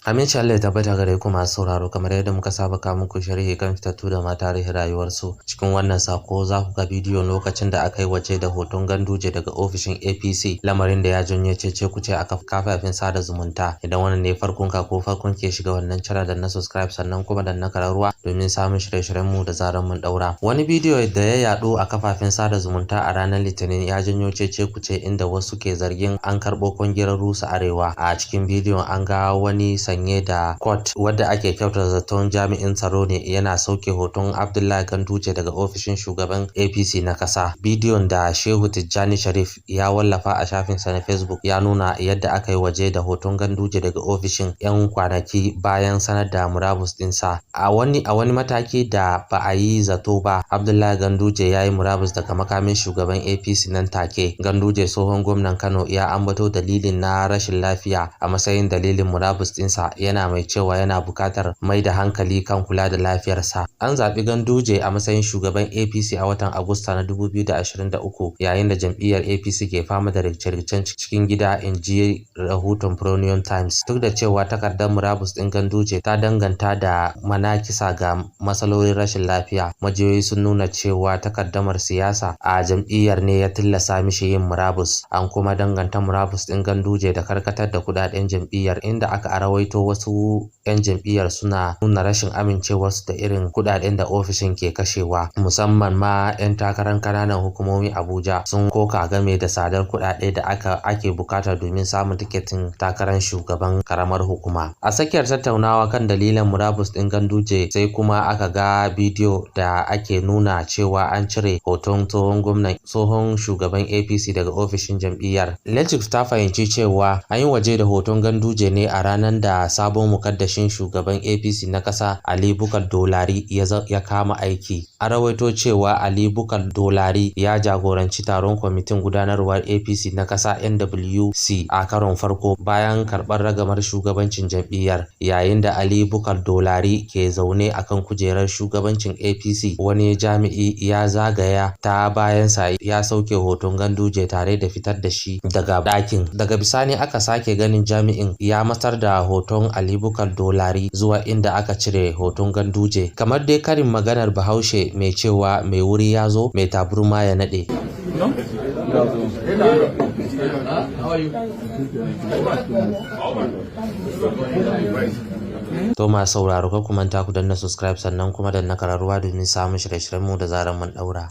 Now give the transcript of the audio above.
Aminci Allah ya tabbata gare ku masu sauraro, kamar yadda muka saba kawo muku sharhi kan fitattu da ma tarihin rayuwarsu. Cikin wannan sako za ku ga bidiyon lokacin da aka yi waje da hoton Ganduje daga ofishin APC, lamarin da ya janyo cece kuce a kafafen sada zumunta. Idan wannan ne farkon ka ko farkon ke shiga wannan channel, da na subscribe sannan kuma da na kararruwa domin samun shirye-shiryen mu da zarar mun daura. Wani bidiyo da ya yaɗu a kafafen sada zumunta a ranar Litinin ya janyo cece kuce, inda wasu ke zargin an karɓo kwangilar rusa Arewa. A cikin bidiyon an ga wani sanye da coat wadda ake kyautata zaton jami'in tsaro ne yana sauke hoton Abdullahi Ganduje daga ofishin shugaban APC na kasa. Bidiyon da Shehu Tijjani Sharif ya wallafa a shafinsa na Facebook ya nuna yadda aka yi waje da hoton Ganduje daga ofishin 'yan kwanaki bayan sanar da murabus ɗinsa. A wani mataki da ba a yi zato ba, Abdullahi Ganduje ya yi murabus daga mukamin shugaban APC nan take. Ganduje, tsohon gwamnan Kano, ya ambato dalilin na rashin lafiya a matsayin dalilin murabus ɗinsa, yana mai cewa yana buƙatar mai da hankali kan kula da lafiyarsa. An zaɓi Ganduje a matsayin shugaban APC a watan Agusta na 2023, yayin da jam'iyyar APC ke fama da rikice-rikicen cikin gida, in ji rahoton Premium Times. Duk da cewa takardar murabus ɗin Ganduje ta danganta da manakisa ga matsalolin rashin lafiya, majiyoyi sun nuna cewa takaddamar siyasa a jam'iyyar ne ya tilasta mishi yin murabus. An kuma danganta murabus ɗin Ganduje da karkatar da kuɗaɗen jam'iyyar, inda aka rawaito wasu 'yan jam'iyyar suna nuna rashin amincewarsu da irin kuɗaɗen da ofishin ke kashewa. Musamman ma 'yan takarar ƙananan hukumomi Abuja sun koka game da tsadar kuɗaɗe da ake bukata domin samun tiketin takarar shugaban karamar hukuma. A tsakiyar tattaunawa kan dalilan murabus ɗin Ganduje, sai kuma aka ga bidiyo da ake nuna cewa an cire hoton tsohon gwamnan, tsohon shugaban APC daga ofishin jam'iyyar. Legit ta fahimci cewa an yi waje da hoton Ganduje ne a ranar da sabon mukaddashin shugaban APC na ƙasa, Ali Bukar Dolari, ya kama aiki. An rawaito cewa Ali Bukar Dolari ya jagoranci taron kwamitin gudanarwar APC na ƙasa, NWC, a karon farko bayan karɓar ragamar shugabancin jam'iyyar. Yayin da Ali Bukar Dolari ke zaune a kan kujerar shugabancin APC, wani jami'i ya zagaya ta bayansa ya sauke hoton Ganduje tare da fitar da shi daga ɗakin. Daga bisani aka sake ganin jami'in ya matsar da hoton Ali Bukar Dolari zuwa inda aka cire hoton Ganduje. Kamar dai karin maganar Bahaushe mai cewa mai wuri ya zo, mai taburma ya naɗe. No? How are you? To masu sauraro, kar ku manta ku danna subscribe sannan kuma danna kararruwa domin samun shirye-shiryenmu da zarar mun ɗaura.